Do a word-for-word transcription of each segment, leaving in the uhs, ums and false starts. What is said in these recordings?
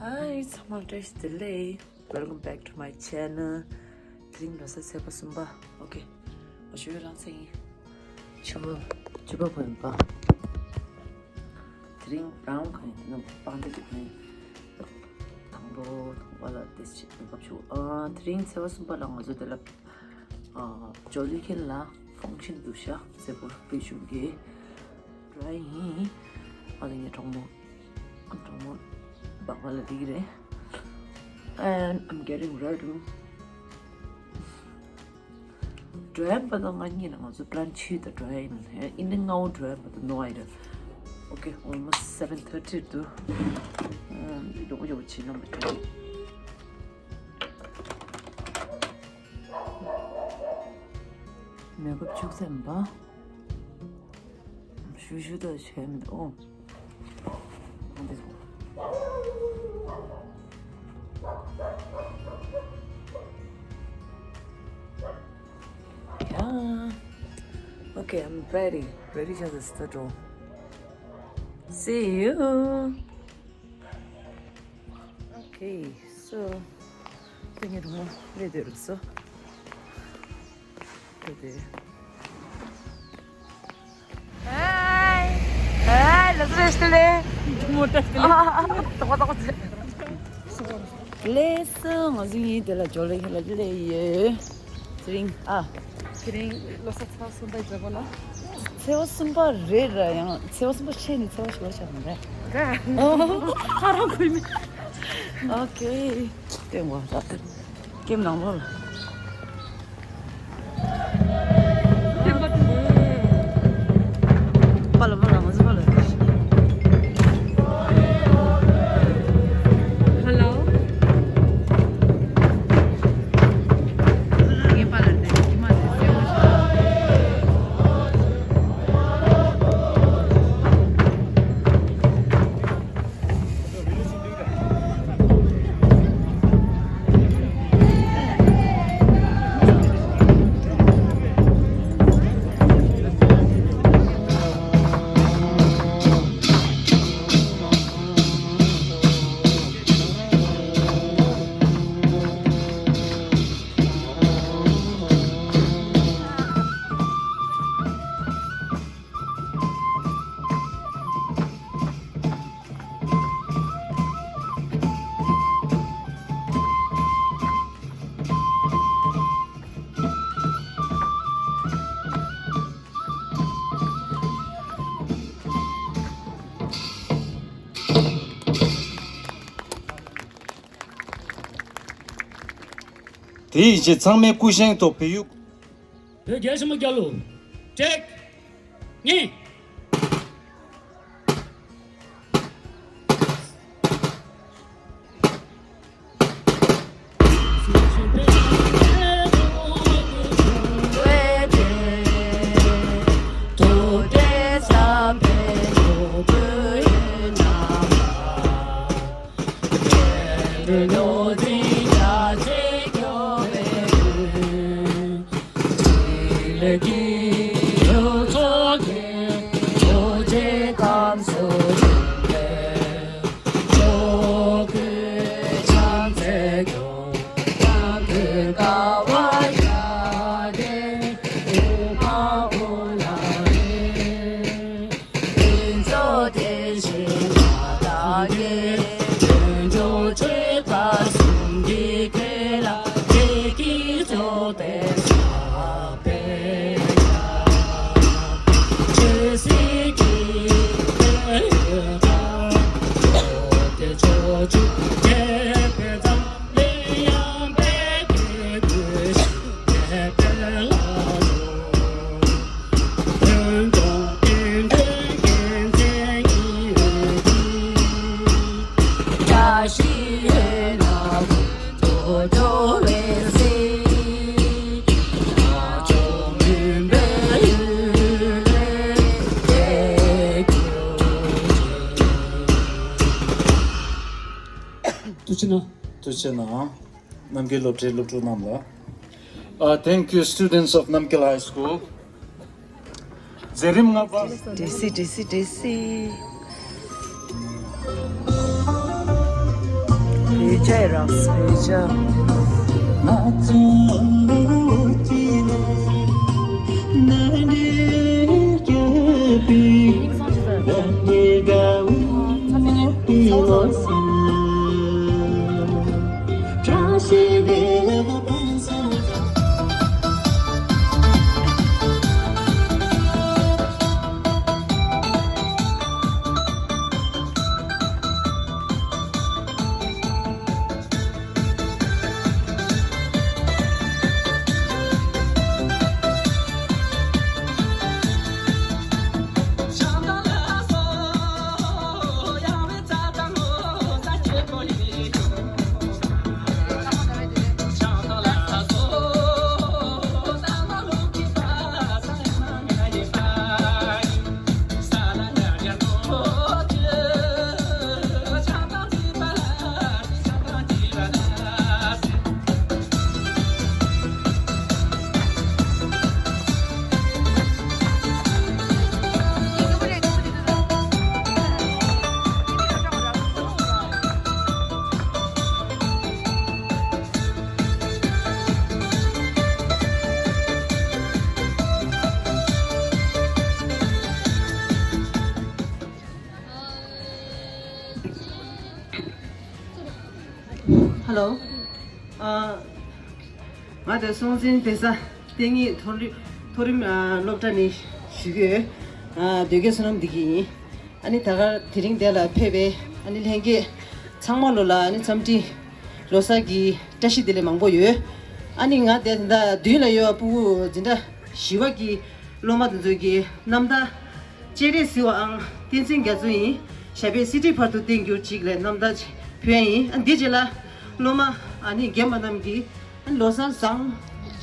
Hi, ཚང་མ་བཀྲ་ཤིས་བདེ་ལེགས། Welcome back to my channel. དེ་རིང་ལོ་གསར་ཚེས་པ་གསུམ་པ། ཨོ་ཁེ། ཨ་ཞོ་ཡོད་རང་ཚེ་ཡིན། ཆུ་མོ་ཆུ་པ་བོན་པ། དེ་རིང་བྲའུན་གང་ཡིན་དེ་ནི་པང་གདན་གྱི་ཕན། དང་པོ་དང་པོ་ལ་ཏེས་ཅིག་མེ་ཀབ་བྱུག་ཨ་དེ་རིང་ཚེས་པ་གསུམ་པ་ལ་ང་ཚོ་དེ་ལ་ཨ་ཇོ་ལི་ཁེན་ལ་ཕང་ཤན་འདུག་ཤག་ཚེས་པ་དཔེ་ཆུང་གི་ཌ་རའི་ཡིན། ཨ་ནི་ངའི་གྲོགས་མོ་གྲོགས་མོ་བག་མ་ལ་འགྲིག་རེད། And I'm getting ready. ཌ་རའི་པ་དང་ང་གཉིས་ལ་ང་ཚོ་པི་ལན་ཆུ་དང་ཌ་རའི་ཡིན་ནས་ཨིན་དི་ངའོ་ཌ་རའི་པ་དང་ནོ་ཨའི་ཌི་ཡ། Okay, almost seven thirty དུ་ཡོག་ཡོག་བྱེད་ན་མ་ཐུབ། མེ་ཀབ་བྱུག་ཚར་མ། ཞུ་ཞུ་ད་བྱས་མི་འདུག་ཨོ། Yeah. Okay, I'm ready. Ready བྱས་ད་སི་ཊར་འགྲོ། See you. Okay, so དེ་ངའི་རུ་མོ་རེད་དེ་རུ་སོ། དེ་དེ། Hi. Hi, ལགས་སོ་བཀྲ་ཤིས་བདེ་ལེགས། མོ་བཀྲ་ཤིས་བདེ་ལེགས། ཏོག་ཏོག་ལགས་སོ་ང་ཚོ་ཡིན་དེ་ལ་ཇོ་ལི་ཁེན་ལ་སླེབས་ཡོད། དེ་རིང་ཨ། དེ་རིང་ལོ་གསར་ཚེས་པ་གསུམ་པའི་མཛད་སྒོ་ལ། ཚེས་པ་གསུམ་པ་རེད་ར། ཡང་ཚེས་པ་གསུམ་པ་ཕྱེད་ནས་ཚེས་པ་ཞོ་ཆགས་མ་རེད། རེད། ཁ་རང་ཁུལ་མི། ཨོ་ཁེ། ལྟོས་དགོས་ད། ཀེམ་ནང་ལོགས་ལ། པ་ལ་པ་ལ་ང་ཚོ་པ་ལ། Hello. ངའི་པ་ལ་དེ་ཁྱི་མ་དེ་སེ་བོ་ཞིག་དེའི་རྗེས་ཚང་མས་སྐུ་བཞེངས་ཐོག་བོད་ཡིག་བོད་རྒྱལ་གཞུང་རྒྱལ་ལོ། ཀྲེག་གཉིས། ཐུགས་རྗེ་གནང་། ཐུགས་རྗེ་གནང་། རྣམ་རྒྱལ་སློབ་གྲྭའི་སློབ་ཕྲུག་རྣམས་ལ། Uh, thank you, students of Namgyal High School. མཛད་རིམ་ལྔ་པ། ཌི་སི་ཌི་སི་ཌི་སི། Hello. ཨ། ང་དེ་སྲོང་བཙན་སྡེ་གཟར་གཏན་ཉིད་མཐོ་རིམ་མཐོ་རིམ་ཨ་སློབ་གྲྭ་ནས་ཞུགས་ཡོད། ཨ། དོལ་རྒྱལ་བསོད་ནམས་བདེ་སྐྱིད་ཡིན། ཨ་ནི་ད་ག་དེ་རིང་འདིར་ཕེབས་པའི་ཨ་ནི་ལྷན་རྒྱས་ཚང་མ་ལོ་ལ་ཨ་ནི་འཚམས་འདྲི་ལོ་གསར་གྱི་བཀྲ་ཤིས་བདེ་ལེགས་མང་པོ་ཡོད། ཨ་ནི་ང་དེ་ད་མདུན་ལ་ཡོད་སྤུ་གུ་འཛིན་གྲྭ་བཞི་པ་གི་སློབ་མ་དེ་ཚོ་གི་རྣམ་ཐར། སྤྱན་རས་གཟིགས་དབང་བསྟན་འཛིན་རྒྱ་མཚོ་ཡིན། ཞབས་པད་སྲིད་མཐའི་བར་དུ་བརྟན་གྱུར་ཅིག་ལས་རྣམ་ཐར་ཕུལ་ཡ་ཡིན། ཨ་འདི་རྗེས་ལ་སློབ་མ་ཨ་ནི་རྒན་པ་རྣམས་ཀྱིས་ཨ་ནི་ལོ་གསར་བཟང་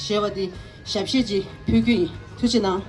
ཞེས་པ་དེ་ཞབས་བཤད་ཅིག་ཕུལ་རྒྱུ་ཡིན། ཐུགས་རྗེ་གནང་།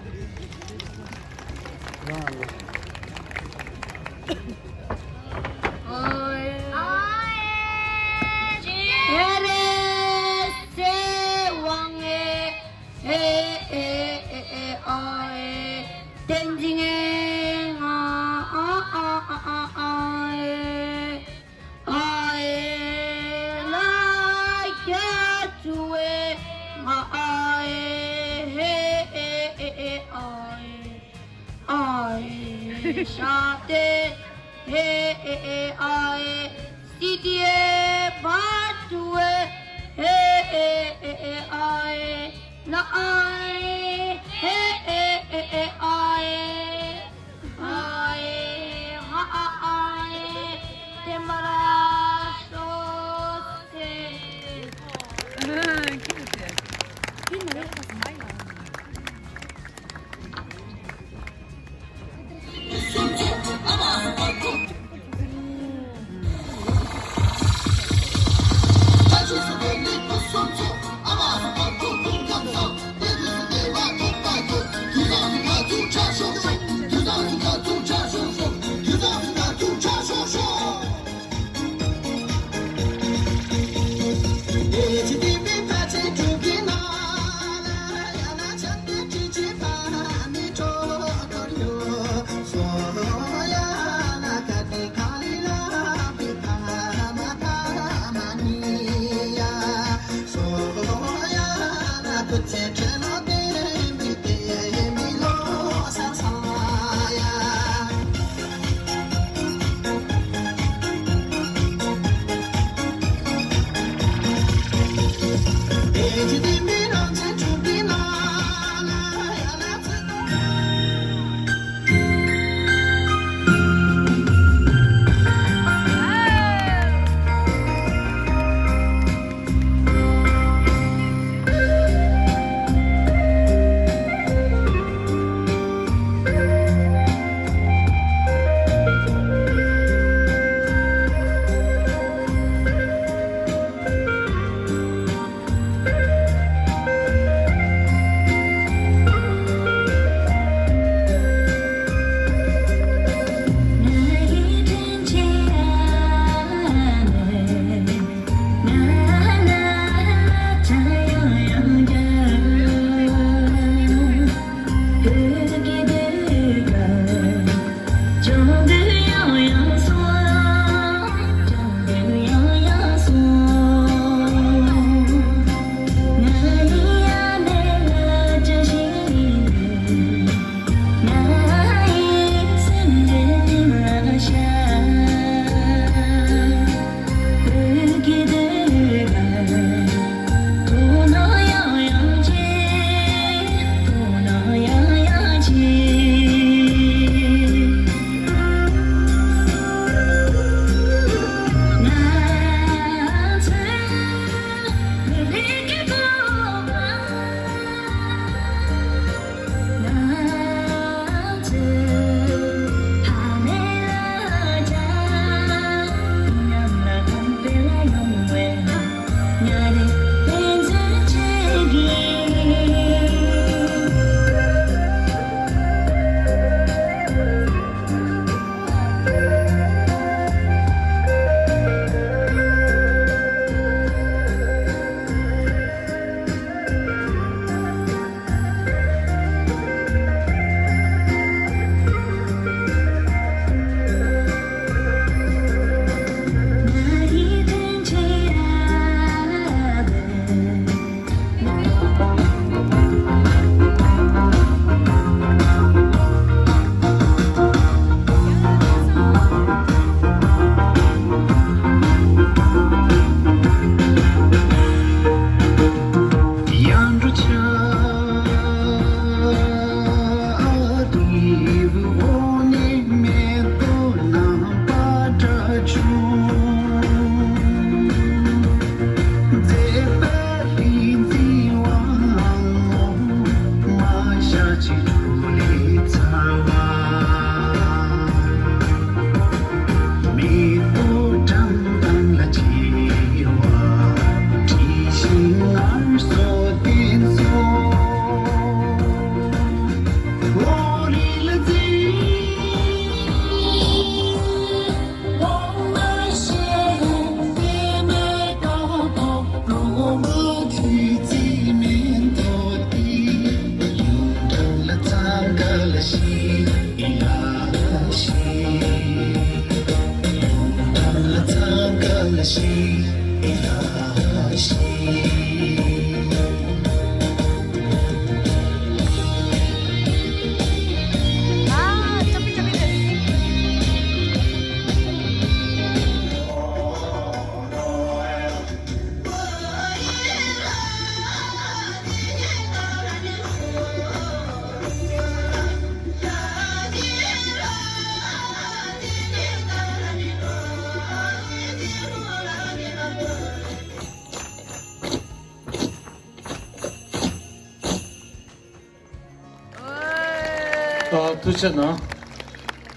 ཨ། ཐུགས་རྗེ་གནང་།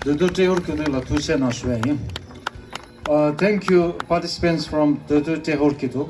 མདོ་སྟོད་ཏྲེ་ཧོར་གྱི་ནང་ལ་ཐུགས་རྗེ་གནང་ཞུ་བ་ཡིན། ཨ། Thank you, participants from མདོ་སྟོད་ཏྲེ་ཧོར་གྱི་དུ།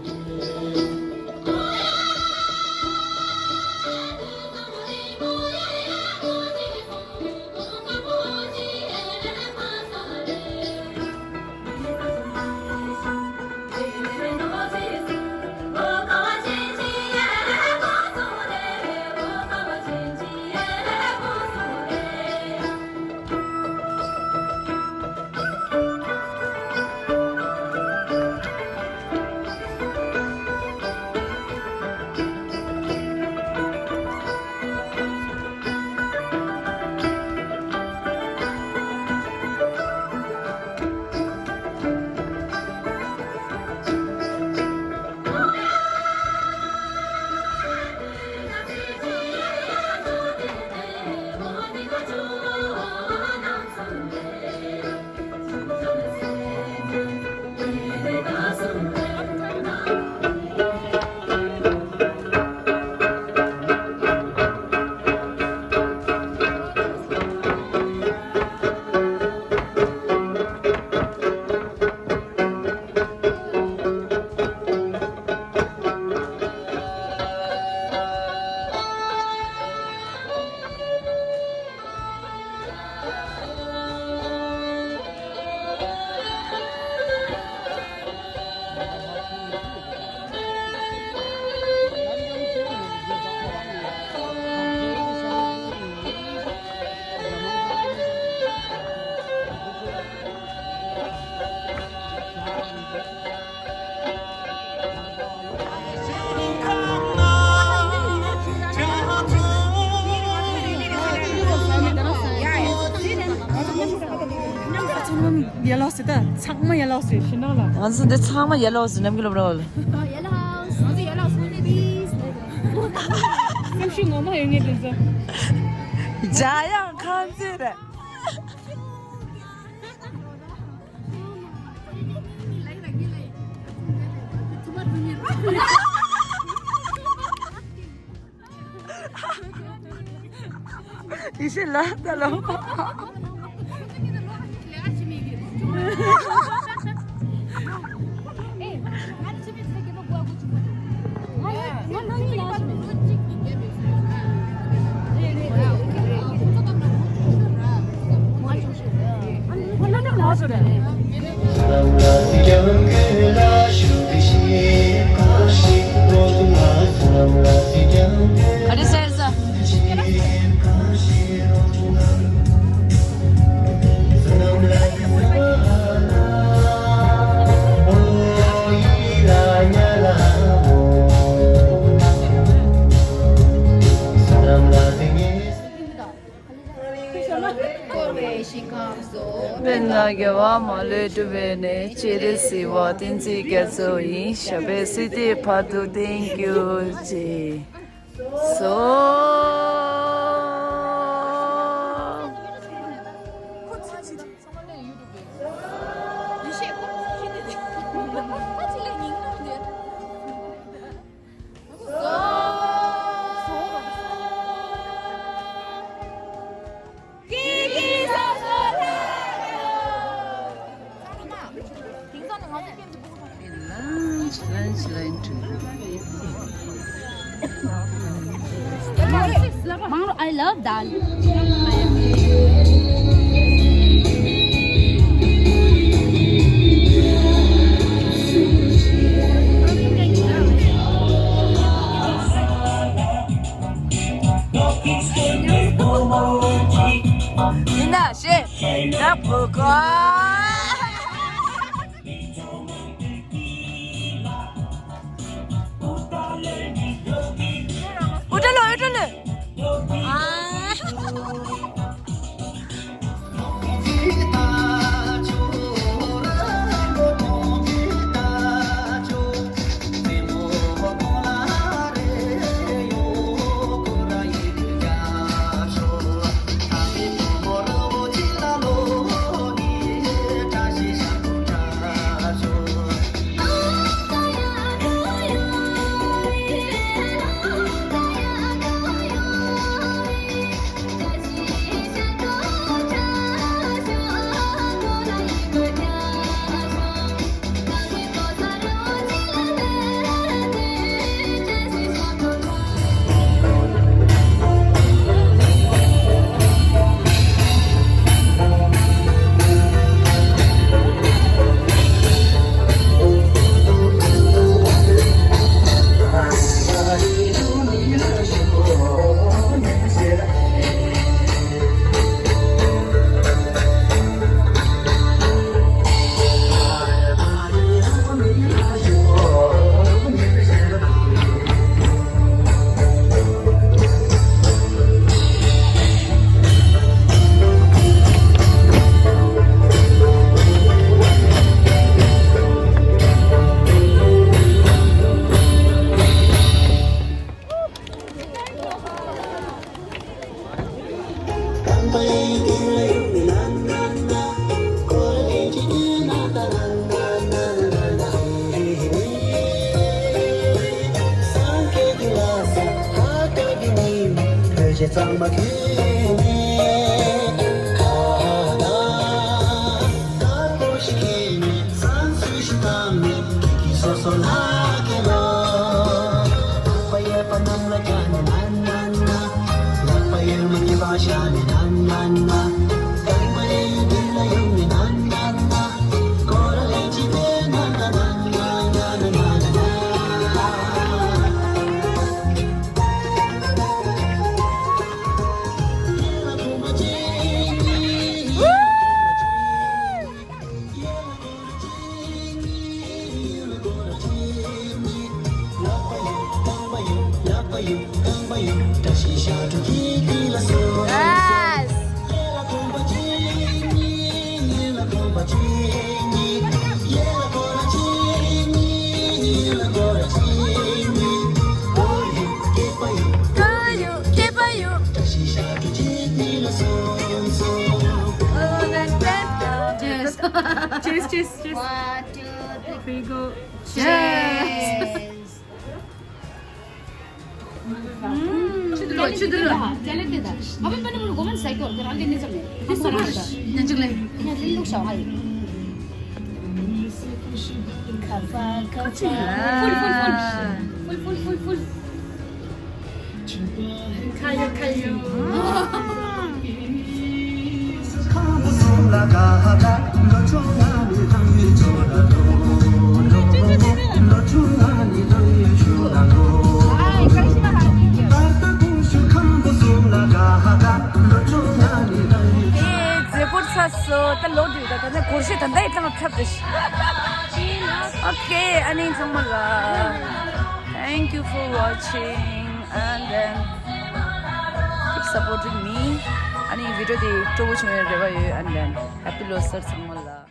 ཚང་མ་ཡར་ལོག་ཟེར་ད། ཚང་མ་ཡར་ལོག་ཟེར། ཞེ་ནང་ལ། ང་ཚོ་འདི་ཚང་མ་ཡར་ལོག་ཟེར། ནམ་གི་ལོབ་རོལ། ཡར་ལོག་ཟེར། ང་ཚོ་ཡར་ལོག་ཟེར། ང་ཚོ་ཡར་ལོག་ཟེར། པི་ལིས། སེམས་ཤུགས་ངོ་མ་ཡོད་ངེས་དེ་ཚོ། འཇམ་དབྱངས་ཁང་བརྩེགས་རེད། ཡེ་ཤེས་ལ་ད་ལོ། ག་རེ་ཟེར་ས། དཔེར་ན་རྒྱལ་བ་མ་ལུས་སྒྲུབ་པའི་གནས། སྤྱན་རས་གཟིགས་དབང་བསྟན་འཛིན་རྒྱ་མཚོ་ཡི། ཞབས་པད་སྲིད་མཐའི་བར་དུ་བརྟན་གྱུར་ཅིག། སོ། Lunch, lunch, lunch. Mom, I love dal. ཡིན་ན་ཞེ་ན་བུ་གོ། ཚང་མ་ཁྱེད་ནི་ཁ་ན་དཀར་པོ་ཞིག་ཁྱེད་ནི་བསམ་ཚུལ་ཞིག་བཏང་ནི་ཁྱེད་ཀྱི་སོ་སོ་ལ་ཁྱེད་ལོ། ལག་པ་གཡས་པ་གནམ་ལ་བཀྱག་ནི་ན་ན་ན། ལག་པ་གཡོན་མ་གཉིས་པ་བཞག་ནི་ན་ན་ན། རྐང་པ་གཡས་གཡོན་མདུན་ལ་ཡོང་ནི་ན་ན་ན། སྐོར་ར་ལན་གཅིག་བཏོན་ན་ན་ན་ན་ན་ན་ན་ན། Cheers. Cheers, cheers, cheers. One, two, three. Here you go. Cheers. ཆུ་དུ་རོ། ཆུ་དུ་རོ། ཉན་ཅིག་ལེ། Full, full, full. Full, full, full, full. ཨེ། མཛེས་པོར་ཚར་སོང་། ད་ལོག་དུས་ད་ད་ནས་སྒོར་གཞས་ད་ལྟ་ཡི་ཐང་ཁྱབ་དེ། Okay, ཨ་ནི་ཚང་མ་ལ། Thank you for watching and then keep supporting me. ཨ་ནི་བི་ཌི་ཡོ་དེ་སྤྲོ་པོ་བྱུང་བའི་རེ་བ་ཡོད། And then Happy Losar ཚང་མ་ལ།